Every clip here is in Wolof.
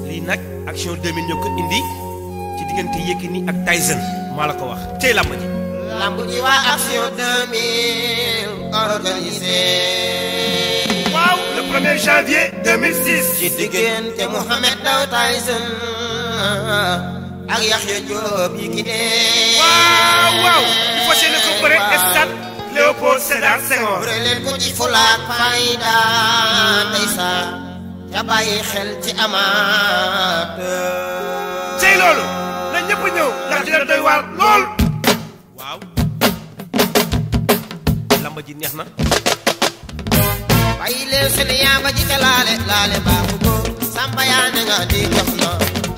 lii nag action 2000 ñoo ko indi ci diggante Yékini ak Tyson maa la ko wax tey lamb ji. lamb ji waa action 2000 organisé. waaw le 1er janvier 2006. ci diggante Mohamed Ndao Tyson ak Yaxya Diop Yékini. waaw waaw il faut seen ko bëre stade Léopold Sédar Senghor. bëre leen ko ci fulaak fayda ndeysaan te bàyyi xel ci amateur. tey loolu na ñëpp ñëw ndax dina doy waar lool. waaw lamb ji neex na. bàyyi leen seen yaaba ji te laale baaxu ko samba yaa ne nga di jox na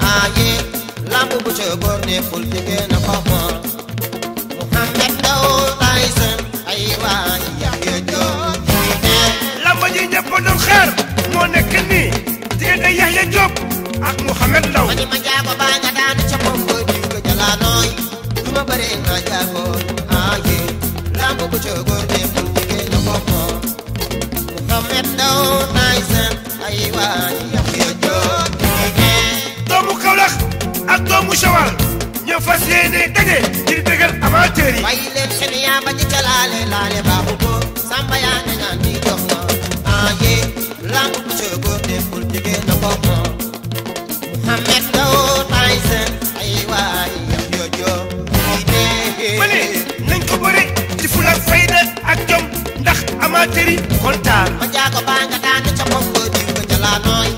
aaye lamb bu ca góor ne ful jigéen na ko moom Mohamed Ndao Tyson ay waay Yaxya Diop Yékini. lamb ji ñëpp doon xaar moo nekk nii diggante Yaxya Diop ak Mohamed Ndao. ma ni ma jaago baa nga daanu ca bongo diw ko jalaanooy du ma bëree ma jaago aaye lamb bu ca góor ne ful jigéen na ko moom Mohamed Ndao Tyson ay waay Yaxya Diop Yékini. doomu Kaolack ak doomu Joal ñoo fas yéene daje ngir dëggal amateur yi. bàyyi leen seen yaaba ji ca laale baaxu ko samba yaa ne ñaan di jox na aaye lamb bu ca góor ne ful jigéen na ko moom Mohamed Ndao Tyson ay waay Yaxya Diop Yékini. ma ne nañ ko bëre ci fulla fayda ak jom ndax amateur yi kontaan. ma jaago baa nga daan ca bongo diw ko jalaanooy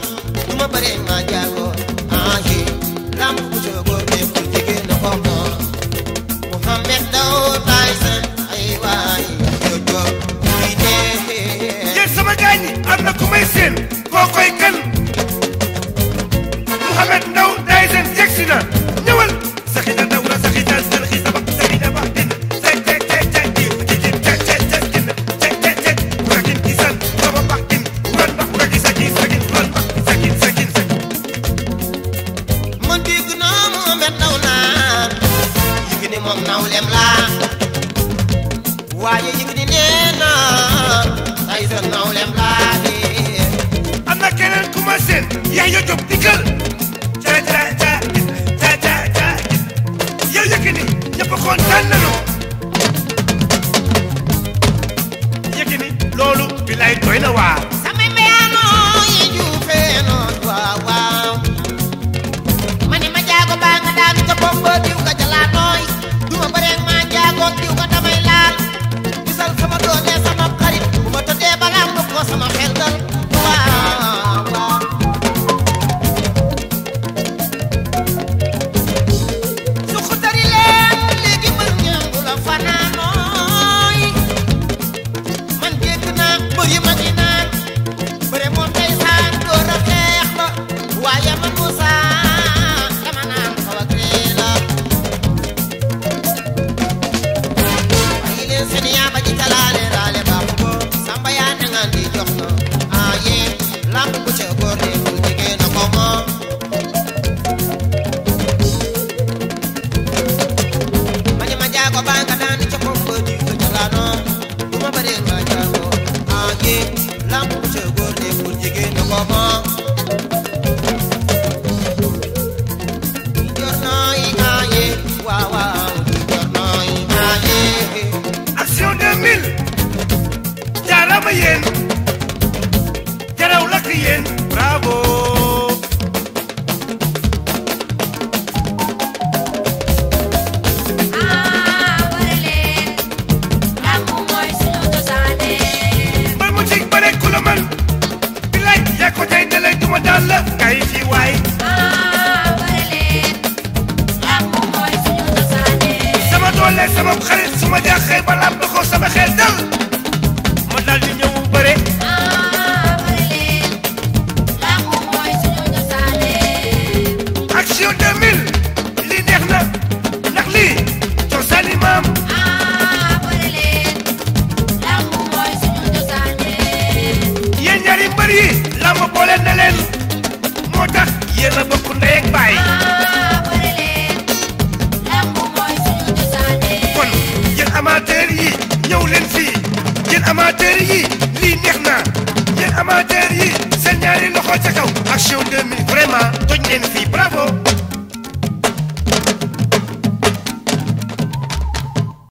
du ma bëree ma jaago aaye lamb bu ca góor ne ful jigéen na ko moom Mohamed Ndao Tyson ay waay Yaxya Diop Yékini. yéen sama gaañ ñi am na ku may seen koo koy kan Mohamed Ndao Tyson yegsi na ñëwal saxina dawra saxina sal xi saba saxina ba din say te te te di di di te te te din te te te urakin isan baba bax din uran bax uraki sakin sakin uran bax sakin sakin sakin man dégg naa Mohamed Ndao naan Yékini moom nawlem laa waaye Yékini nee na Tyson nawlem laa de. am na keneen ku ma seen Yaxya Diop dikkal ca ca ca ca ca ca yow Yékini ñëpp kontaan nañu Yékini loolu bilaay doy na waar. samay mbeyaanoo yi juufee noon waaw waaw ma ni ma jaago baa nga daanu ca bongo diw ka jalaanooy du ma bëree ma jaago diw ka damay laal gisal sama doole sama xarit bu ma tëddee balaa nga ko sama xel dal waaw waaw. suqu tari leen léegi mën ñëngu la fanaanooy man dégg naa mbër yi ma ngi naan bëre moom day saan door a xeex ba waaye man Moussa dama naan xaw a gree la bàyyi leen seen yaaba ji ca laale baaxu ko samba yaa ne ngaan di jox na aaye lamb bu ca góor ne ful jigéen na ko moom ma ni ma jaago baa nga daan ca bongo diw ko jalaanoo du ma bëree ma jaago aaye lamb bu ca góor ne ful jigéen na ko moom jor nooy aaye waaw waaw jor nooy aaye. action 2000 jaarama yéen jaraw lakk yéen bravo. mbër mu ci bëre ku la man bilaay yaa ko tey dalay duma daan la kay fii waay. sama doole sama xarit su ma jaaxee balaa ba ko sama xel dal ma dal di ñëw bëre. action 2000 lii neex na ndax lii cosaani maam. yéen ñaari mbër yi lamb boole na leen moo tax yéen a bokk ndey ak baay. kon yéen amateur yi ñëw leen fii yéen amateur yi lii neex na yéen amateur yi seen ñaari loxo loxo ca kaw action 2000 vraiment